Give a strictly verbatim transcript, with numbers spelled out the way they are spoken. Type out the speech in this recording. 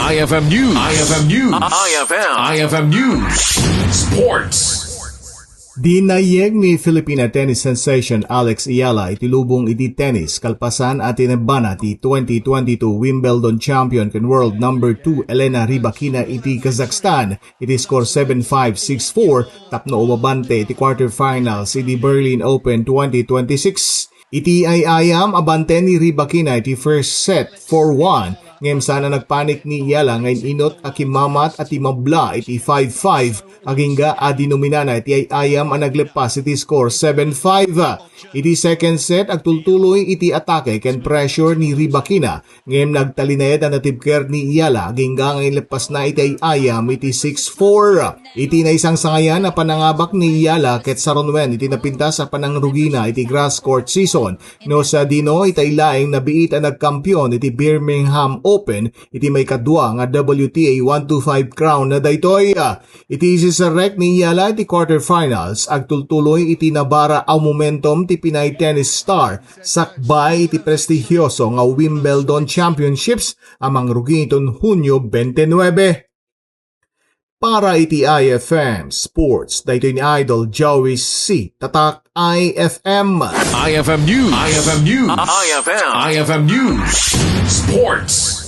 I F M News. I F M News. I F M. I F M News. Sports. Dinayeg ni Filipina tennis sensation Alex Eala iti lubong iti tennis kalpasan a tinebbana ti twenty twenty-two Wimbledon champion ken world number two Elena Rybakina iti Kazakhstan iti score seven five, six four tapno umabante iti quarterfinals iti Berlin Open twenty twenty-six. Iti ay-ayam, abante ni Rybakina iti first set, four one. Ngem saan a nagpanik ni Eala nga in-inut a kimmamat a timmabla iti five five. Agingga a dinominana iti ay-ayam a nagleppas iti score seven five. Iti second set, agtultuloy iti atake ken pressure ni Rybakina. Ngem nagtalinaed a natibker ni Eala agingga nga inleppasna iti ay-ayam iti six four. Iti naisangsangayan a panangabak ni Eala ket sarunuen iti napintas a panangrugina iti grass court season. No sadino, itay laeng nabiit a nagkampiyon iti Birmingham Open iti maikadua nga W T A one two five crown na daytoy. Iti isisarrek ni Eala iti quarterfinals, agtultuloy iti nabara a momentum ti Pinay tennis star sakbay iti prestigioso nga Wimbledon Championships a mangrugi iton Hunyo twenty-nine. Para iti I F M Sports, daytoy ni Idol Joey C. Tatak I F M. I F M News. I F M News. I F M. I F M News. Sports.